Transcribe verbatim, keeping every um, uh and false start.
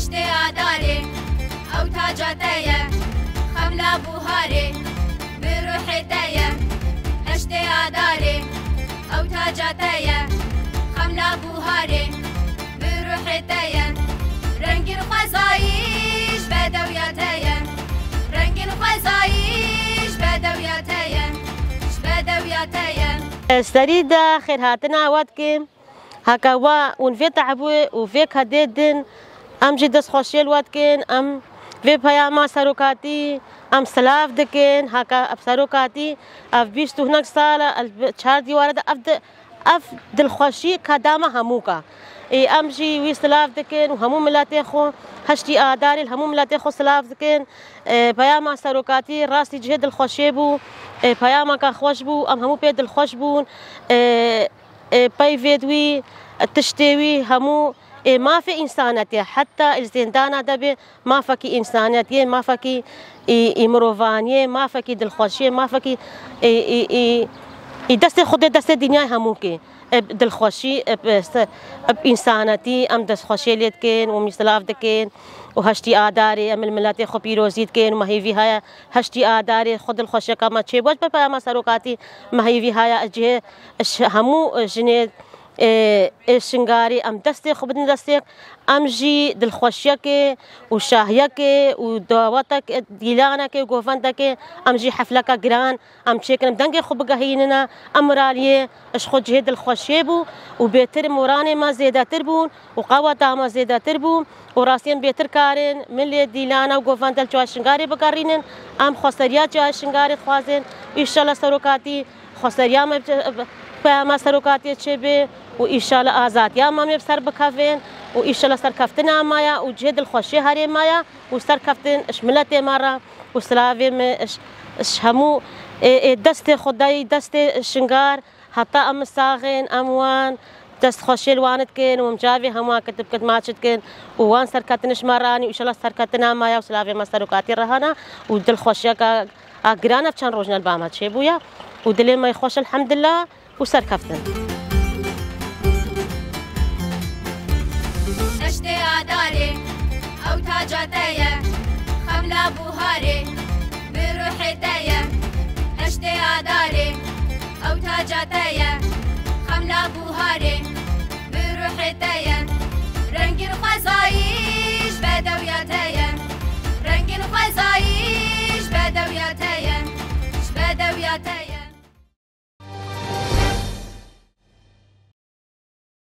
Heştê Adarê, ew taca te ye, xemla buharê, bi ruhê te ye. Heştê Adarê, ew taca te ye, xemla buharê, bi ruhê te ye. Rengin xwezayî ji bedewiya te ye, rengin xwezayî ji bedewiya te ye, ji bedewiya te ye. Serî de xêrhatina we dikim. Heke we hûn vê te'ebû û vê kedê din, em jî destxweşiyê li we dikin, em vê peyama serokatî, em silav dikin, heke ev serokatî, ev bîst û hinek sal e, ev çar dîware de ev di-, ev dilxweşî kedama hemûka. Ê, em jî wî silav dikin û hemû miletê xwe, heştî Adarê li hemû miletê xwe silav dikin. Ê, peyama serokatî rastî cihê dilxweşiyê bû, ê, peyamaka xweş bû, em hemû pê dilxweş bûn. Ê, ê, peyvê wî, tiştê wî hemû, ê, mafê însanetiyê, heta li zêndana de bê, mafekî însanetiyê, mafekî, ê, ê, mirovaniyê, mafekî dilxweşiyê, mafekî, ê, ê, ê, ê, destê Xwedê, destê dinyayê hemû kê. Ê, dilxweşî, ê, ê, se-, ê, însanetî, em destxweşiyê lê dikin û em silav dikin û heştî Adarê em li miletê xwe pîrozî dikin û me hêvî heye heştî Adarê xwe dilxweşiyeka me çêbû. Ji ber peyama serokatî me hêvî heye cihê, ji hemû jinê, ê, ê Şingarê em destê xwe bidin destê, em jî dilxweşiyekê û şahiyekê û dawetek, dîlanekê û govendekê, em jî hefleka giran em çêkin, em dengê xwe bigehînine, em miraliyê ji xwe cihê dilxweşiyê bû û bêtir moranê me zêdetir bûn û qeweta me zêdetir bû û rastî em bêtir karin milê dîlana û govenda li Çiyayê Şingarê bigerînin. Em xweseriya Çiyayê Şingarê dixwazin. Înşallah serokatî xweseriya me bi, peyama serokatiyê çêbê û înşallah azadiya me em ê bi ser bikevin û înşallah serkeftina me ya û cihê dilxweşiyê herê me ya û serkeftin ji miletê me re û silavê me ji, ji hemû ê, ê destê Xwedayî, destê Şingar, heta em saxin, em wan destxweşiyê li wan dikin û em cavê hemû wan ketib ket maç dikin û wan serketin ji me re anî û înşallah serketina me ya û silavê me serokatî re hene û dilxweşiyeka a giran ev çend rojine li ba me çêbûye û dilê me xweş elhemdillah. û serkeftin. Heştê Adarê, ew taca te ye, xemla buharê, bi ruhê te ye. Heştê Adarê, ew taca te ye, xemla buharê, bi ruhê te ye.